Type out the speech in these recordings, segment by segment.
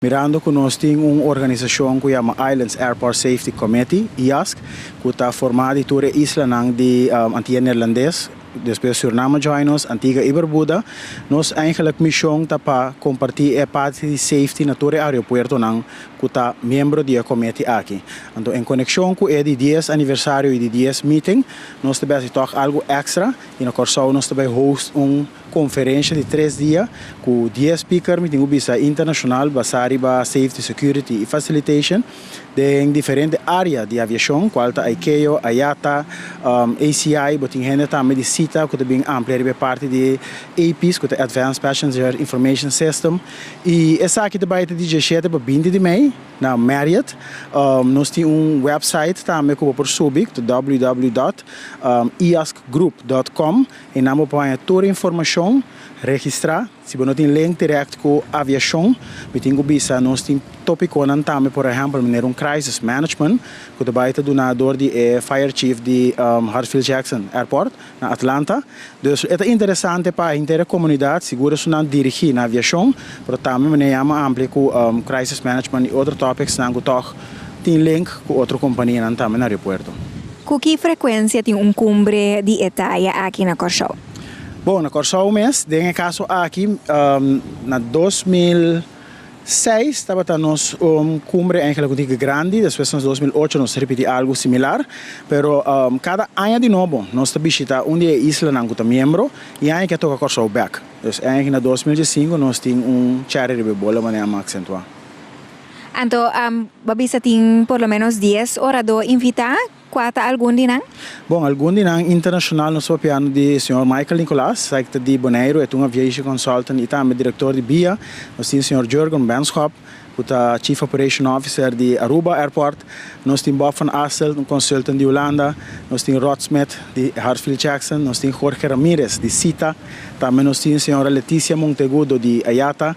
Mirando ku nos tin un organisashon ku yama Islands Airport Safety Committee, IASC, ku ta formá di tur e islanan di Antia Neerlandes, despues Suriname a join nos, Antigua i Barbuda. Nos eigenlijk mishon ta pa kompartí e parti di safety na tur e aeropuertonan ku ta miembro di e committee aki. Anto en konekshon ku e di 10 aniversario i di 10 meeting, nos ta bai hasi tòg algu èkstra i na Kòrsou nos ta bai host un konferensha di 3 dia ku 10 speaker, mi tin ku bisa internashonal, basá riba safety, security i facilitation den diferente área di aviashon, kual ta ICAO, IATA, ACI, bo tin hende tambe di SITA ku ta bin amplia riba e parti di APIS, ku ta Advanced Passenger Information System. I esaki ta bai te di 17 pa 20 di mei na Marriott. Nos tin un website tambe ku bo por subi, ku ta www.iascgroup.com i nan bo por haña tur informashon, registrá. Si bo no tin link direct ku aviashon, mi tin ku bisa nos tin tópikonan tambe, por ehèmpel, manera un crisis management, ku ta bai ta duna dor di e fire chief di Hartsfield Jackson Airport na Atlanta. Dus e ta interesante pa henter e komunidat, sigur esunnan dirigí na aviashon, pero tambe manera yama amplia ku crisis management i otro topicsnan ku tòg tin link ku otro kompanianan tambe na aeropuerto. Ku ki frekuensia tin un kumbre di e taya aki na Kòrsou? Bon, na Kòrsou mes, den e kaso aki, na 2006 tabata nos kumbre eigenlijk un tiki grandi, despues na 2008 nos a ripití algu similar, pero kada aña di nobo nos ta bishitá un di e islanan ku ta miembro i aña ke a toka Kòrsou bèk. Dus eigenlijk na 2015 nos tin un cherry riba e bola, manera mi a aksentuá. Anto, bo a bisa tin por lo ménos 10 oradó invitá. Kua ta algun di nan? Bon, algun di nan internashonal nos papiando di señor Michael Nicolaas, esaki ta di Boneiru, e ta un aviation consultant i tambe direktor di BIA. Nos tin señor Jurgen Benschop, ku ta Chief Operation Officer di Aruba Airport. Nos tin Bob van Asselt, un consultant di Hulanda. Nos tin Rod Smith di Hartsfield Jackson. Nos tin Jorge Ramirez di SITA. Tambe nos tin señora Leticia Monteagudo di IATA.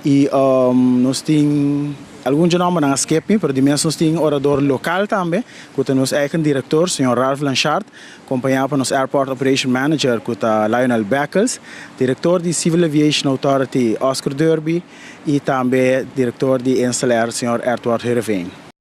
I nos tin algun dje nòmbernan a skip mi, pero di mes nos tin orador lokal tambe, ku ta nos eigen direktor, señor Ralph Blanchard, kompañá pa nos Airport Operation Manager, ku ta Lionel Beckles, direktor di Civil Aviation Authority, Oscar Derby, i tambe direktor di InselAir, señor Edward Heerenveen.